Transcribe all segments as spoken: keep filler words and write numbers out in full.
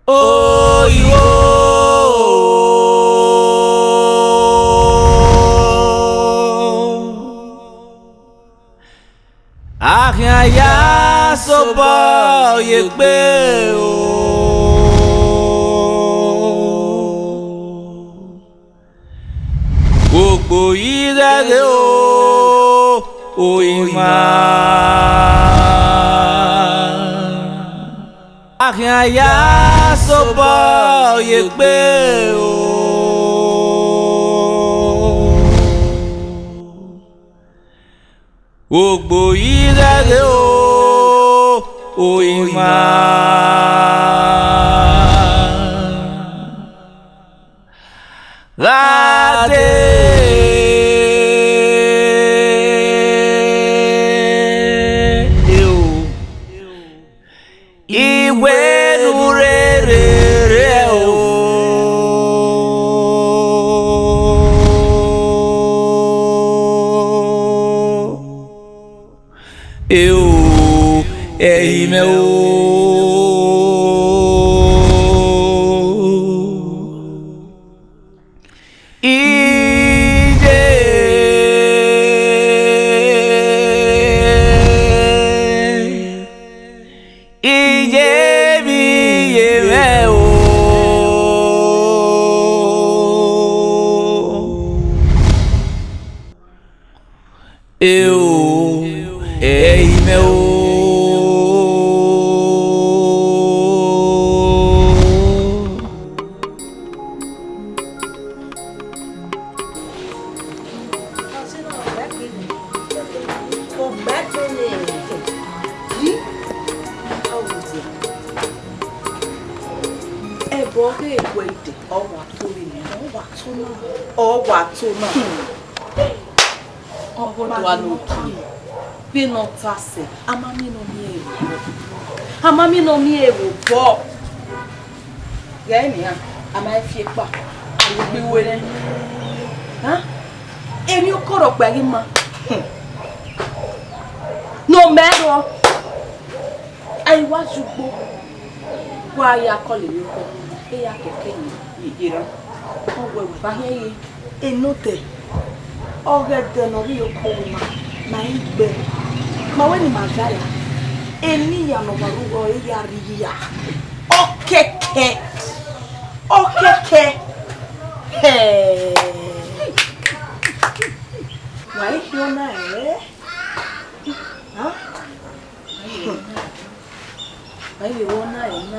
Oyo. A khian ya sobọ ye egbe o. Ogbo yi ghẹghe o, o ima. A khian ya sobọ ye egbe o. Ogbo yi ghẹghe o, o ima. Gha dee o, iwẹ ne u rere rre o. Eo, ẹ i mwẹ o. Iye, iye vbe iye mwẹ o. Eo, ẹ i mwẹ o. Ẹbọ ghe wẹ ide, ọ wa to vbe nẹ, ọ wa to na, ọ wa to na. Ọghe ọdua ne ogie, vbene ọ ta sẹ, a ma miẹn ne ọ miẹn ẹre vbọ. A ma miẹn ne ọ miẹn ẹre vbọ. Ghẹ nian, a ma fi ekpa, a ye gbe iwe nẹ. Hẹn? Emwi okọrọ ọkpa ghi ma. Ne ọ mẹ rrọọ. A i wa zẹ ugbo, wa ya kọlọ emwi okọ, e ya kẹkẹ ye, ye, ye rran. Ọ wẹ wẹ vba hiẹn ye. Enọdẹ, ọghe ẹdẹ ne ọ rhie okọ na, ma i gbe. Ma wẹ ne ima va ra, eni ya ne ọ ma rre ugho, e ya rri ya. Ọ kẹkẹ, ọ kẹkẹ. Hẹ. Wa i khian na, ẹ? Hẹn? Aye, wọ na ẹ na,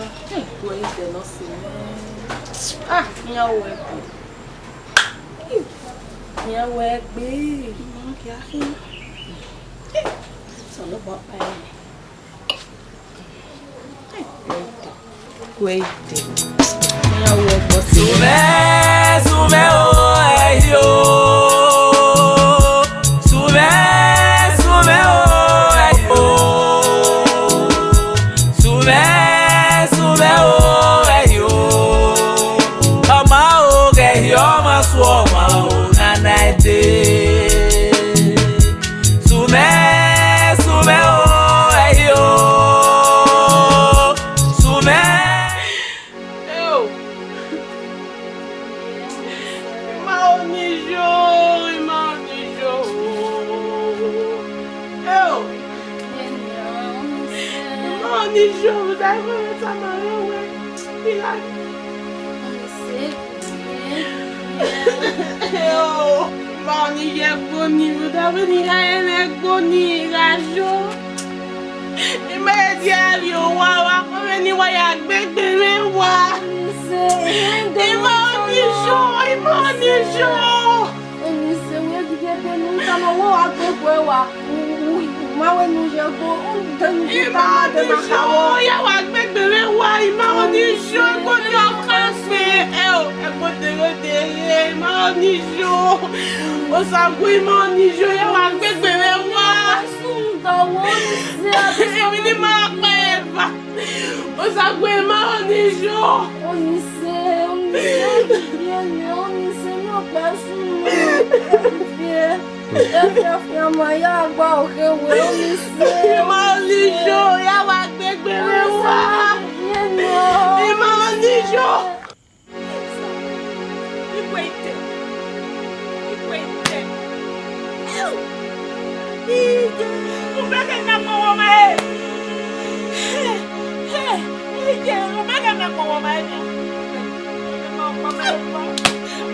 wẹ ide ne ọ si mwẹ. Ah, iran wẹ gbe. Iran wẹ gbe. Sumẹ, sumẹ o, ẹ yo. Sumẹ, sumẹ o, ẹ yo. Sumẹ, sumẹ o, ẹ yo. Ọma o, ghẹ hiọ ọma su ọmwa o, nana ẹdẹ. Sumẹ, sumẹ o, ẹ yo. Sumẹ. Eo. Ima ọni yo, ima ọni yo. Eo. Ima ọni yo, da iwe ta ma yo we. Ira. Eo. Ima ọni ye ẹgbo ni, da iwe ni ya ye ẹgbo ni, ira yo. Ima dia rri owa, wa kọ vbene I wa ya gbe egbe mwẹ wa. Ima ọni yo, ima ọni yo. Ima ọni yo, ya wa gbe egbe mwẹ wa, ima ọni yo, ẹgbo ni ọ ka gbe, ẹ o, ẹgbo de ro de ye, ima ọni yo. Osagun, ima ọni yo, ya wa gbe egbe mwẹ wa. Emwi ne ima kpa eva. Osagun, ima ọni yo. Onise, Onise, Onise, ne ọ kpa sun mwẹ. Efiafia ma ya gba ọkhe wẹ, Onise. Ima ọni yo, ya wa gbe egbe mwẹ wa. Ima ọni Yo! Ikpe ite. Ikpe ite. Ije. Umeke na kpọnmwẹ ọmwa ẹre. Ije, umeke na kpọnmwẹ ọmwa ẹre.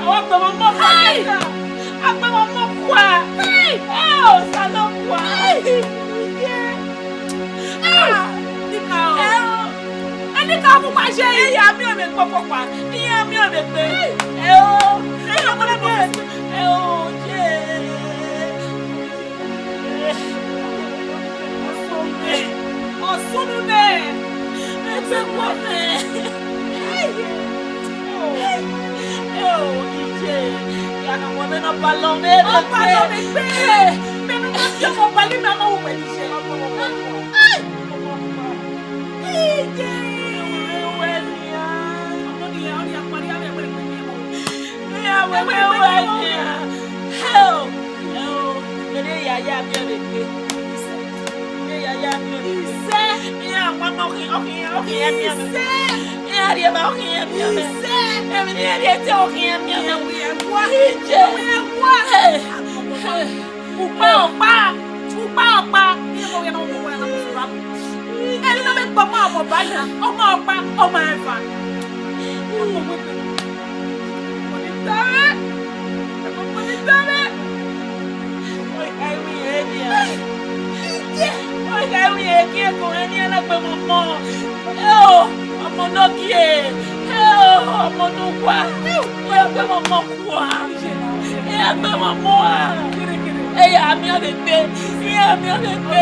Awa kpọnmwẹ ọmọ kua. A kpọnmwẹ ọmọ kua. Ẹ Osanobua. Ije. Ah, Enikaro. Enikaro, mu ma ye. Iya miẹn mwẹ kpokpokpa. Iya miẹn mwẹ gbe. Ẹ o. Iya miẹn mwẹ gbe. Ẹ o, ye. Ọsunu nẹ. Ẹgbẹkhuẹ nẹ. Ẹ o, ije. Ya na mu ẹmwẹ ne ọ balọ mwẹ. Ọ balọ mwẹ gbe. Mẹ ne ọ ma fi ọmọ balọ mwẹ, a ma ru wẹ ni ye. Ije, wẹ nian. Ọmọ ni, ọ ni a kparia mwẹ wẹ gbe. Iran wẹ wẹ wẹ nian. Hell! Hell! Ene yaya miẹn vbe gbe. Ene yaya miẹn vbe gbe. Iran wa ma ọkhiẹn, ọkhiẹn, ọkhiẹn miẹn vbe gbe. Iran rhie ba ọkhiẹn miẹn vbe gbe. Emwi ne iran rhie te ọkhiẹn miẹn vbe gbe. Ije. Hey! Hey! Ukpa ọkpa, ukpa ọkpa, iye mo ghe na mu wẹ na mu fura. Ẹni na vbe kpọ ọmọ ọmọ ba ya, ọmọ ọkpa, ọmọ ẹva. Ọmọ wẹgbe. Ọmọ ni tare, ọmọ ni tare. Oi, ai wi ye dia. Oi, ai wi ye kie ko ni na gbe mo mo. Eo, ọmọ ne ọ gie. Eo, ọmọ ne uwa. Eo, gbe mo mo. Wa. Ẹ gbe mwa mu a. Ẹ ya miẹn vbe gbe. Ẹ ya miẹn vbe gbe.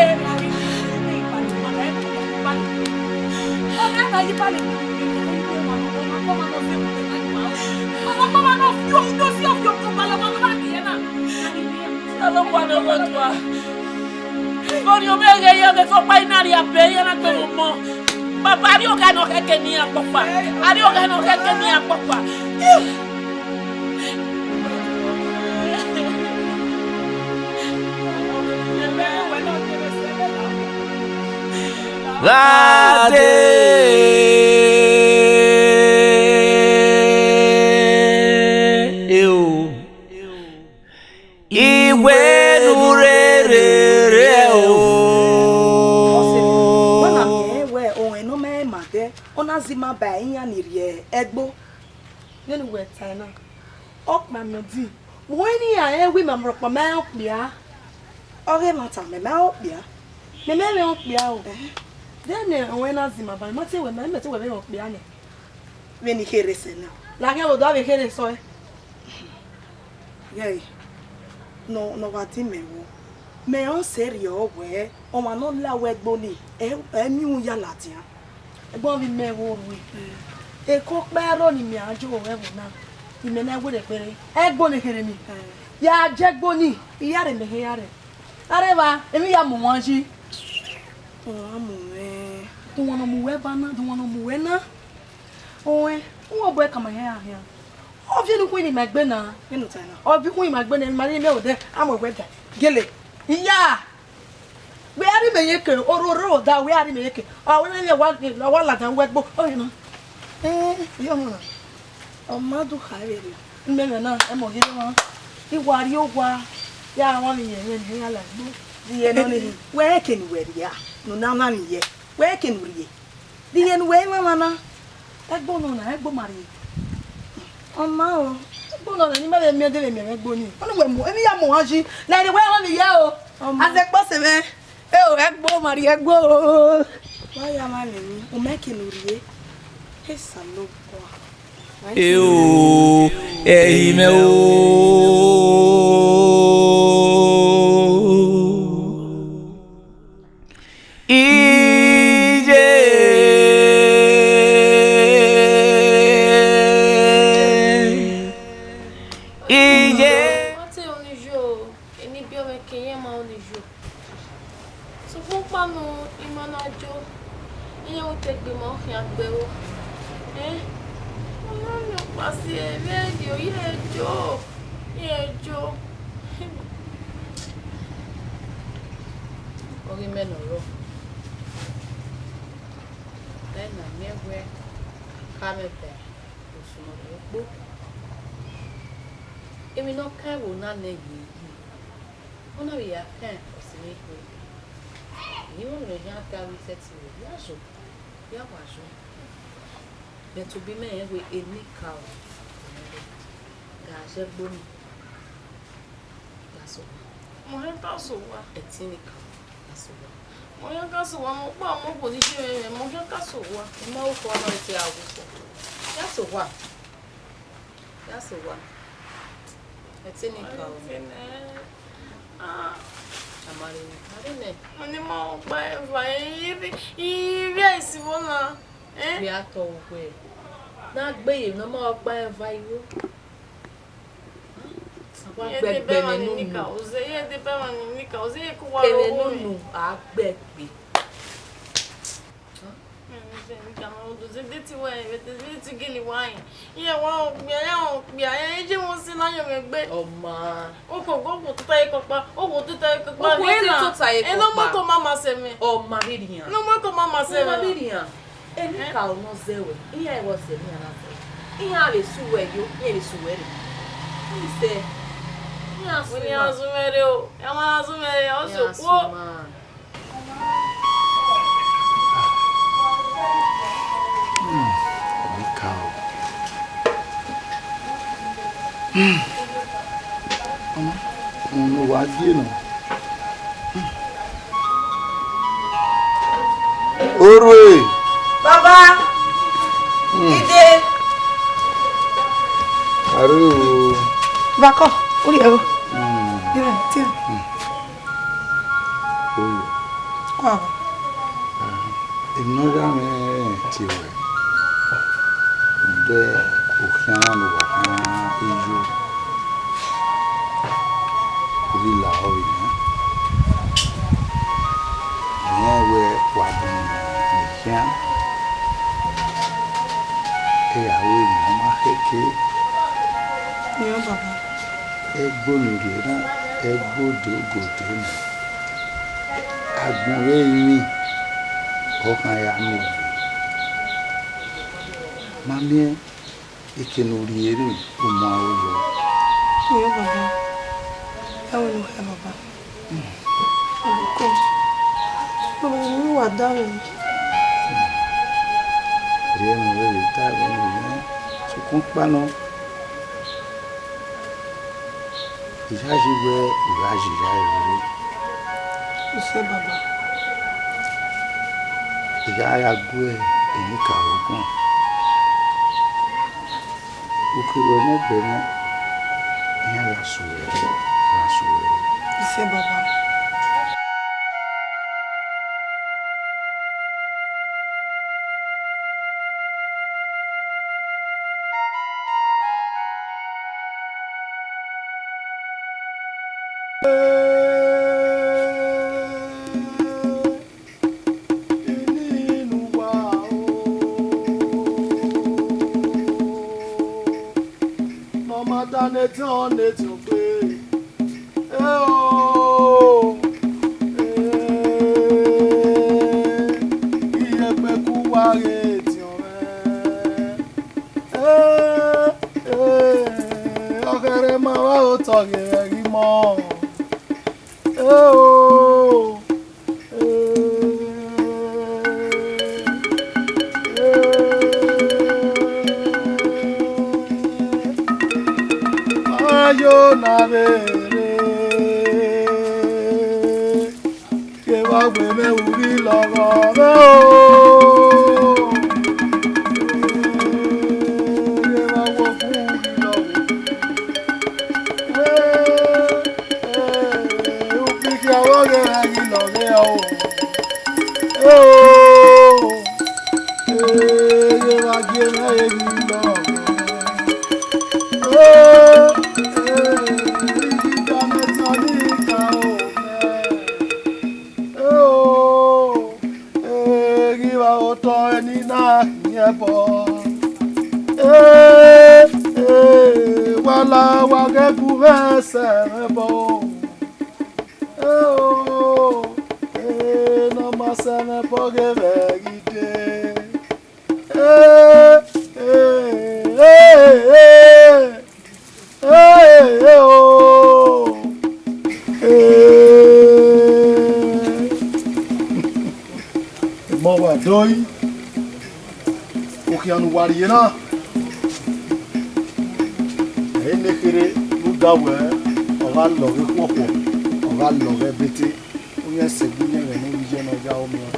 Ọmọ ọmọ ne ọ fi ohu do si ọfi ọkọ balẹ ọmọ ọmọ na. Ọlọ́pàá ló wọ́n tu a. Orí ọmọ ẹ̀rẹ̀ yẹn ọmọ ẹ̀fọ́ pa iná rí abẹ́ yẹn lágbẹ̀rún mọ́. Bàbá, a ri ọghe ne ọ khẹke ne iran kpọkpa. A ri ọghe ne ọ khẹke ne iran kpọkpa. Gha dee, e o. Iwẹ ne u rere rre o. Ọse, wẹ na miẹn wẹ ọnrẹn ne ọ ma rẹn ma dẹ, ọ na zẹ ima ba iran ni rhie ẹgbo. Vbene uwẹ tae na, ọkpa mẹ di, vbe uwẹ ne iran rẹn wẹ ima rhọkpa ma rẹn okpia? Ọ ghe ẹmwata mẹ ma rẹn okpia. Mẹ ma rẹn okpia o. Ẹhẹn. Vbene uwẹ na zẹ ima ba, mẹ ma te wẹ, mẹ ma te wẹ vbe rẹn okpia nẹ. Vbene I kherhe sẹ na. Laghian vbe odọ vbe kherhe sẹ ọe. Ghẹ, ne ọ, ne ọ wa di mẹ vbo, mẹ rẹn sẹrriọ wẹẹ, ọmwa ne ọ la uẹ ẹgbo nii, ẹ, ẹ miẹn uhunmwu ya ladian. Ẹgbọn vbe imẹ vbe orhu, eke ọkpa ẹrọ ne imẹ a jọ ẹvbo na, imẹ na werriẹ kpẹre, ẹgbo ne kherhe nii. Ya je ẹgbo nii, I ya rre, mẹ hẹ ya rre. Arẹvba, emwi ya mu wan yi. Ọmwa mu mwẹ. Dọmọ ne ọ mu wẹ ba na, dọmọ ne ọ mu wẹ na. Owẹ, uwẹ ọbọ ẹkan ma hẹn a khian. Ọ viọ ne ukhunmwu ima egbe na. Vbene u tae na. Ọ viọ ukhunmwu ima egbe na, emwi ma rhie mẹ odẹ, a mu ẹwẹ da. Gele. Iya! Wẹ a rhie mẹ ye ke, ororo da, wẹ a rhie mẹ ye ke. Ọ wẹ ne wa, wa ladian wẹ gbo. Ọ yọ na. Eh, yọ na. Ọ ma do kha vberriọ. Mẹ mwẹ na, ẹmwẹ ọ ghi rre mwa. I wa rrie owa, ya mwa ni yẹn, yẹn ni ya la gbo. Iye nọ ni, wẹ ke ne uwẹ rria, ne u na mwa ni yẹ. Wẹ ke ne u rrie. Rhie ne uwẹ mwamwa na. Ẹgbo nọ na, ẹgbo ma rhie. Ọ ma o. Ẹgbo nọ na, ne ima vbe miẹn de vbe miẹn mwẹ ẹgbo nii. Ọni wẹ mu, emwi ya mu wan yi. Na ere wẹ ọni ye o. Ọ ma. Azẹ kpọ sẹ mwẹ. E o, ẹgbo ma rhie ẹgbo o. Wa ya mwa mwẹ emwi, u ma ke ne u rrie. Osanobua. E o, ẹ i mwẹ o. Iye. Iye. Ọ te ru ni yo, eni biẹ mwẹ ke irẹn ma ru ni yo. Sokpan ọkpa nọ, ima na yo, iran ru te egbe ma ọ khian gbe ẹvbo. Ẹn, ọ ya miẹn ọkpa si ẹre, vbe rhie, ọ ya jo, ya jo. Ọ ghi mẹ ne ọ rrọọ. Ẹna miẹn wẹẹ, Amẹdẹ, osunmọrhiọkpo. Emwi ne ọ kan ẹvbo na nẹ ye yi, ọ na vbe ya kan ọse mwẹ ikhuo. Emwi ne ọ khian ta vbe sẹtin vbe ya zo, ya wa zo. Mẹ tobọ imẹ rẹn wẹẹ enikaro, gha zẹ ẹgbo nii, ya sẹ owa. Mẹ ọ khian ka sẹ owa. Ẹtin enikaro, ya sẹ owa. Mẹ ọ khian ka sẹ owa, mẹ ọkpa ọmọ kò ni ye mwẹ, mẹ ọ khian ka sẹ owa. I ma ru khua na, ọ te a wu khua. Ya sẹ owa. Ya sẹ owa. Ẹtin enikaro. Ah. A ma rẹn, a rẹn nẹ. Mẹ ne ima ọkpa eva, ivbi, ivbi a i si vbo na. Eh? Vbe a tọ wẹ, ne a gbe ye ne ọ ma ọkpa eva igho. Wa iye de gbẹgbẹ bẹmwa nẹ ne nunu. Nika, oze iye de bẹmwa nẹ nika, oze iye ku wa kere rọ nunu, a gbẹgbe. Nika, ma do ze de ti wẹ, de ti gele wa yin. Iye wa okpia, ya okpia, ya ije wọn si na yọ mwẹ gbe. Ọma. Oko go go tuta ye kọkpa, o wo tuta ye kọkpa. Oko ena, tota ye ena kọkpa. Moto mama sẹ mwẹ. Ọma ririan. Ena moto mama sẹ mwẹ. Ọma ririan. Enikaro nọ zẹ wẹ, iran ẹvbo sẹ ne iran na zẹ wẹ. Iran vbe sẹ uwẹ yo, iran vbe sẹ uwẹ rre. Isẹ, iran sẹ. Wẹ ne iran zẹ mwẹ rre o, iran ma zẹ mwẹ rre, ọ sẹ okhuo. Enikaro. Ọma, uhunmwu ne uwa gie nọ. Orhue! Baba! Hmm. Dide! Aro! Bakọ, uri ẹro. Hmm. Ire, tie. Hmm. Orhue. Kua. Emwi ne ọ ya mwẹ tie ruẹ, rhunmwuda okhian na ne uwa khian iye, u ghi lahọ vbe nian. Rẹn wẹ wa do mu ne I khian, ehia ru emwi ne ọ ma khẹke. Nian, baba. Ẹgbo ne u rhie na, ẹgbo odogode nọ. Agbọn vbe rinmwian, ọ khan ya miẹn egbe. Ma miẹn eke ne u rhie rre, u mu aro yọ. Iyo, baba. Ẹmwẹ ne u khẹ, baba. Ọkọ, baba, ne uwa da mwẹ. Rhie ne u vbe da mwẹ, sokpan ọkpa nọ. I yayi wẹ u gha ye ya rere. Isẹ, baba. I gha ya gu Enikaro guan. Uki ruẹ ne ẹgbẹe mwẹ, iran gha sẹ uwẹ, gha sẹ uwẹ. Isẹ, baba. Ne ọ ma da ne ediọn ne ediọn gbe. Eo, eh, iyẹkpẹ ku wa ghe ediọn mwẹ. Eh, eh, ọghẹrẹ ma vbe otọ ghe vbe ẹghẹ imọ. Eo, eh, eh, ayo na vbe rre, kevbe agbọn mwẹ u ghi lọghọ mwẹ o. Kevbe agbọn u ghi lọghọ. Eh, eh, ufikia vbe ọghe ra ghi lọghọ o. Eh, oh, eh, ye vba gie mwẹ, e ghi lọghọ. Eh, eh, I ghi da mwẹ tọn ni ka o. Eh, oh, eh, ghi vba otọ ẹni na hin ẹbọ. Eh, eh, wa la wa ghẹ gu mwẹ sẹ mwẹ ẹbọ. Eh, oh, eh, ne ọ ma sẹ mwẹ ẹbọ ghe vbe ẹghẹ I dee. Eh, Ee, ee, ee, ee, o. Ee. Emọ wa do yi, okhian ne uwa rhie na, ẹ i ne kherhe rhunmwuda wẹẹ, ọ gha lọghe khuọkhuọ, ọ gha lọghe ẹbete, uyẹn sẹ egbe uyẹn ẹghẹ ne ovbi iye nọ ya ru miẹn.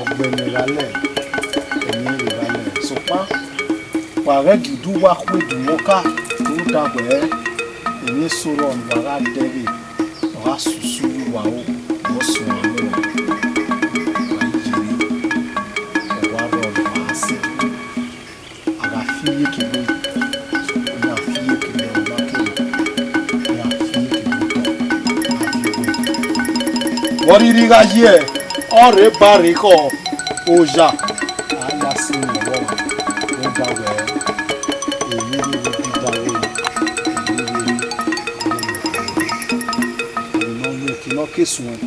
Ọgbẹnẹ gha lẹ, emwi rre gha lẹ. Sokpan, wa ghẹ gie udu uwa khu edunmwu ọka, rhunmwuda wẹẹ, emwi eso rrọọ ne uwa gha dẹghe, ọ gha susu ye uwa ro, ne ọ suẹn aro ruẹ. Wa i ye emwi, ọ wa rrọọ ne uwa gha sẹ. A gha fi iyeke gbe, iran fi iyeke gbe ọmwa kere, iran fi iyeke gbe otọ, a viọ egbe. Vbe ọ rhirhi gha ye, ọ rre ba rre khọ oya, a ya sẹ emwi ọvbọmwa, rhunmwuda wẹẹ, emwi rhirhi dida ẹre, emwi rhirhi, emwi ne ọ ye eke ne ọ ke suẹn,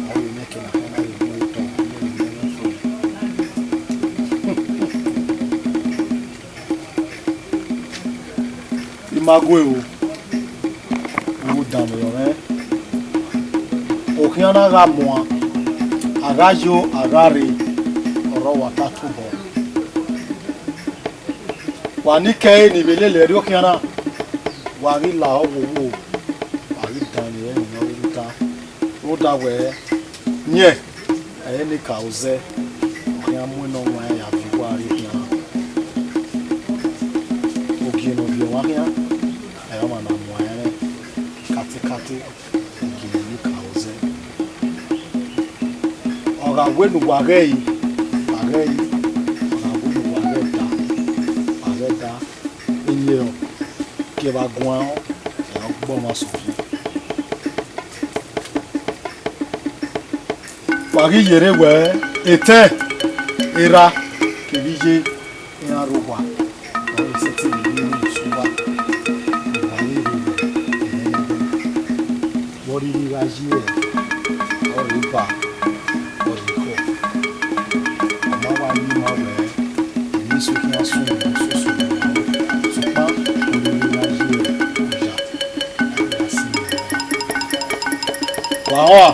ọ rre ne eke na kha na vbe mu otọ, ọ rre ne ọ suẹn. I ma gue o, u danmwehọ mwẹ. Okhian na gha muan, a gha yo, a gha rre, ọre ọ wa ta tobọ. Wa ni kẹe ne I vbe lele ẹre okhian na, wa ghi lahọ wowo, wa ghi danmwehọ emwi ne ọ rhirhi ta. Rhunmwuda wẹẹ, yẹn, ẹ i re ne ka ozẹ, ọ khian mu enọ wan ya viọ uwa rrie khian. Ogie ne ọ viọ ọmwa khian, ẹ i re ọmwa ne a muan ẹnrẹn katekate, ogie ne ọ ka ozẹ. Ọ gha wẹ ne uwa ghẹ ẹre, wa ghẹ ẹre, ọ gha wẹ ne uwa ghẹ ẹda, wa ghẹ ẹda, eni ẹre ọ ke vbe guan, ẹ i re ọ gbe ọmwa sẹ ofi. Wa ghi yerre wẹẹ, etẹn, erha, kevbe iye, iran rre owa, ọ i sẹtin vbe ru emwi ne uwa, wa ghi rre wẹẹ, ẹmwẹ nẹdẹ. Vbe ọ rhirhi gha ye, ọ rre ba, ọ rre khọ. Ọ ma wa ye ima wẹẹ, emwi eso khian sunu, soso, sokpan, vbe ọ rhirhi gha ye, oya. Wa họn.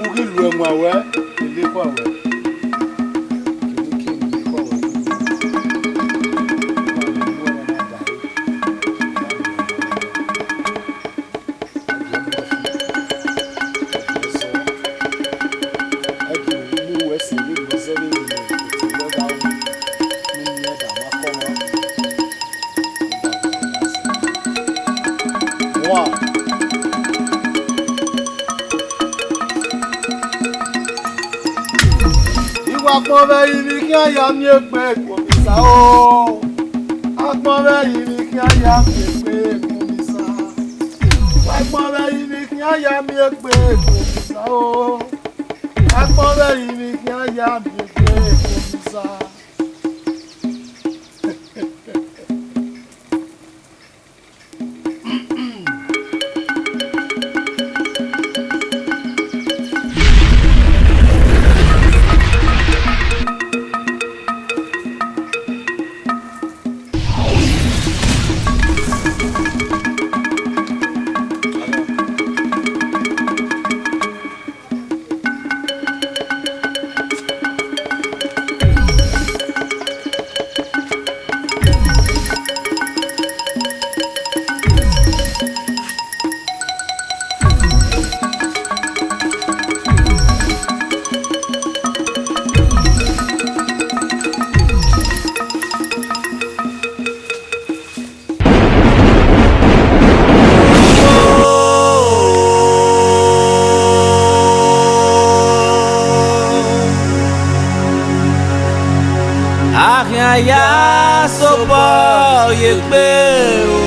U ghi lu ẹmwẹ ruẹ, ele ekhọe ruẹ. Kevbe kevbe ekhọe ruẹ. Wa. Iwa agbọn vbe ivbi khian ya miẹn egbe gu Osa o. Agbọn vbe ivbi khian ya miẹn egbe gu Osa. Iwa agbọn vbe ivbi khian ya miẹn egbe gu Osa o. Agbọn vbe ivbi khian ya miẹn egbe gu Osa. A khian ya sobọ ye egbe o.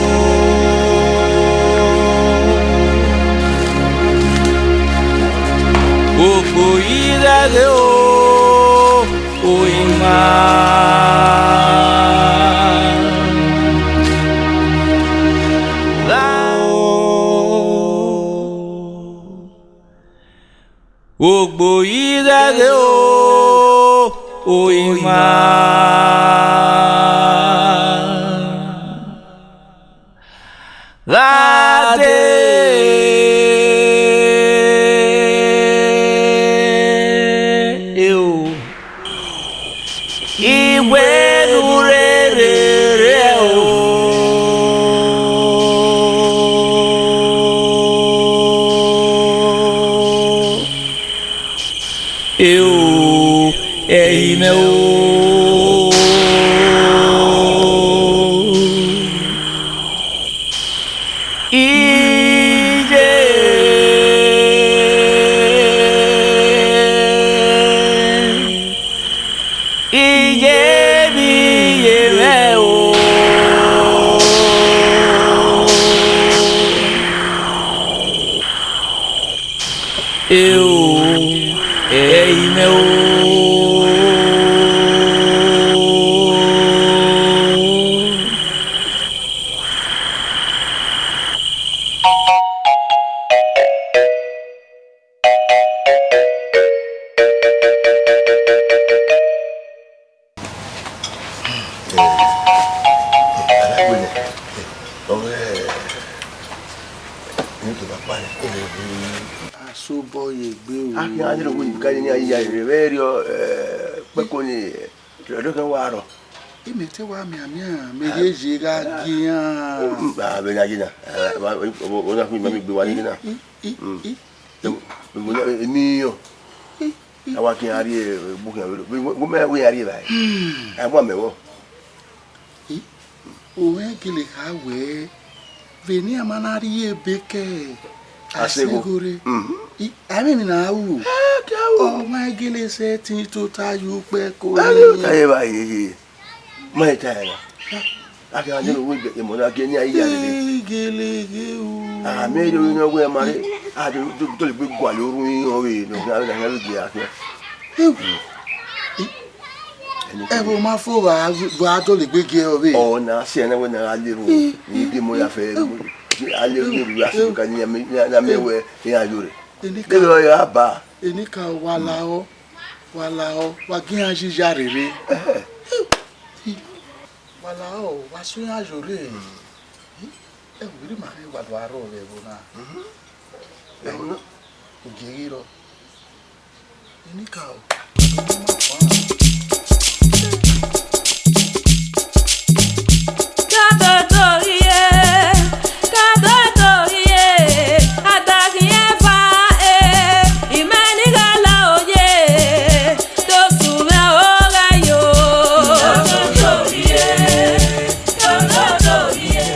Ogbo yi rẹghe o, o ima. Gha o. Ogbo yi rẹghe o, o ima. Gha dee o. Iwẹ ne u rere rre o. Eo, ẹ i mwẹ o. Iye. Iye vbe iye mwẹ o. Eo, ẹ i mwẹ o. Asobọ ye egbe o. A khian ye ro wẹ ka ni a ya rre vbe rriọ, eh, kpẹko ni, eh, ọdọ kan wa rrọọ. Imẹ te wa mianmian, mẹ ye ye gha gie iran. Mm, a vbe na ye na. Eh, wa, wa, wa, wa, wa, ma mi gbe wa ye na. I, i, i, i. Mm. Ewo, ewo na, eni yọ. I, i, a wa khian rrie egbe khian vberriọ. Vbe, vbe, vbe mẹ wa khian rrie evbare. Hmm. A wa mẹ vbọ. I, u rẹn gele kha wẹẹ, vbene a ma na rrie ebe ke Asegho. Asegho rre. Mhm. I, a i mwẹ emwi ne a ru. Eh, ke a ru. Ọ ma gele sẹtin tota ye ukpẹ ko. A gele ta ye evbare ye ye. Ma i ta ẹre na. A khian dee ne uwu emọ na gie ne a ya rere. Ee, gele ghe o. A miẹn rhie orinmwi ọghe ma rre, a do, do, do le gbe gualọ orhu iran ọvbehe ne ọ khian vbe na khian vbe gie a khian. Ewu. Ẹvbo ma fo vba, vba dọlegbe gie ọvbehe. Ọ na sẹ ne wẹ ne a gha le erhunmwu, ne I gie emọ ya fẹ erhunmwu. A le erhunmwu ya sẹ ka ne a miẹn wẹ iran yo rre. Enikaro, deghẹ ọ ya ba. Enikaro, wa lahọ, wa lahọ, wa gie iran yi ya rere. Ẹhẹ. Wa lahọ, wa sẹ iran yo rre. Ẹvbo, erha ima khin wa do aro vbe ẹvbo na. Ẹvbo na. Ugie ghi rrọọ. Enikaro. Ka dodo rhie, ka dodo rhie, a da khian eva, eh, imẹ ni gha la oye, totu mwẹ o gha yo. Ka dodo rhie, ka dodo rhie.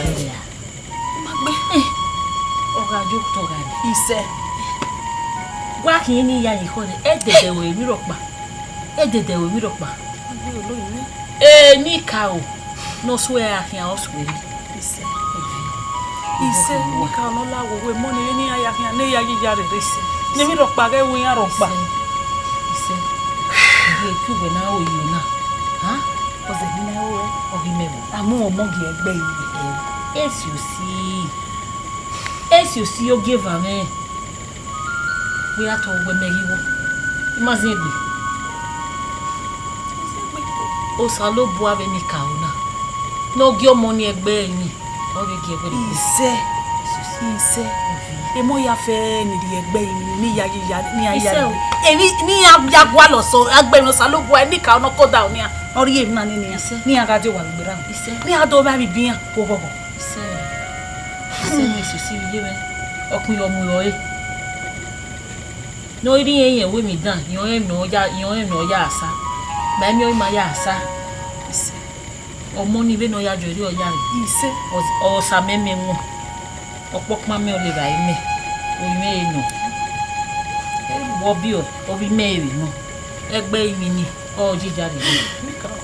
Ma gbe. Ọ gha yo otọ gha ni. Isẹ. Wa khian ne I ya ye ekhọe nẹ, ẹdẹdẹ wẹ emwi rhọkpa. Ẹdẹdẹ wẹ emwi rhọkpa. Enikaro, ne ọ suẹ a khian ọ suẹ ni. Isẹ. Isẹ, Enikaro ne ọ la wẹ emọ ni vbene iran ya khian, ne ya yi ya rere. Isẹ. Ne emwi rhọkpa ghẹ ru iran rhọkpa. Isẹ. Isẹ. Gie ke uwẹ na ro yo na. Ha? Ọzẹ ne I na ru ẹre, ọ ghi mẹ vbo? A mu ọmọ gie ẹgbẹe ivbi. Esi osi. Esi osi ogieva mwẹ. Wẹ ya tọ wẹ mẹ ghi wo. I ma zẹ egbe. Osanobua vbe Enikaro na, ne ọ gie ọmọ ni ẹgbẹe ivbi, ọ vbe gie ẹgbẹe ivbi. Isẹ, isẹ. Emọ ya fẹ ne I rhie ẹgbẹe ivbi, ne I ya yi ya, ne I ya yi ya. Isẹ o. Emwi ne iran ya gualọ sẹ, agbẹmwi Osanobua, Enikaro ne ọ koda nian, ọ rhie emwi na ni nian. Isẹ. Ne iran gha die owa vbe gberra. Isẹ. Ne iran do vba vbe ibi iran, oghọghọ. Isẹ. Isẹ, ne esi osi vbe iye mwẹ, ọ kpẹn ọ mu ẹre. Ne ọ rhie irẹn yẹn wẹ emwi dan, irẹn ọnrẹn ne ọ ya, irẹn ọnrẹn ne ọ ya sa. Ma emwi ọnrẹn ma ya sa. Isẹ. Ọmọ ni vbene ọ ya jọ erriọ ya rre. Isẹ. Ọ, ọ sa mẹ mẹ wọn. Ọkpọkpa mẹ ọ le vba imẹ. Ovbi mwẹ nọ. Vbe ọ biẹ, ovbi mẹ vbe nọ. Ẹgbẹe ivbi ni, ọ yi ya rre. Enikaro.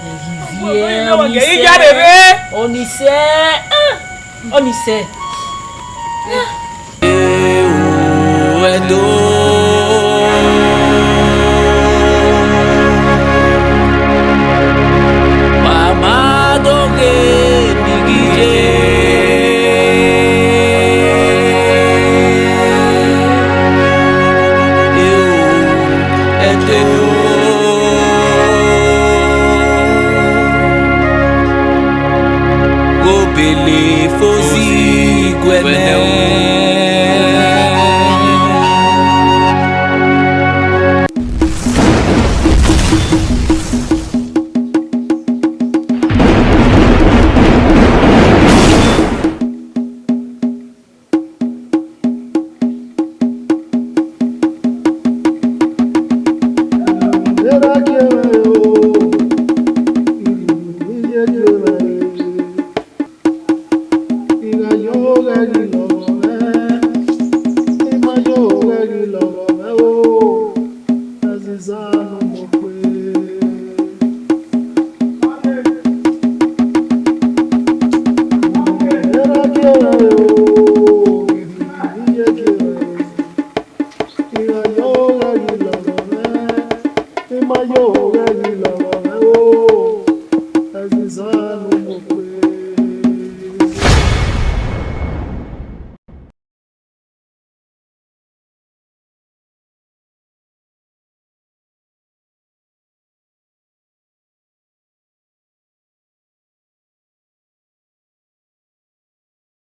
Viẹ, ọni sẹ, ọni sẹ, ọni sẹ. Ẹdo. Wa ma do ghe ni ghi ye. Ẹdo. Obele fosi guẹnẹ.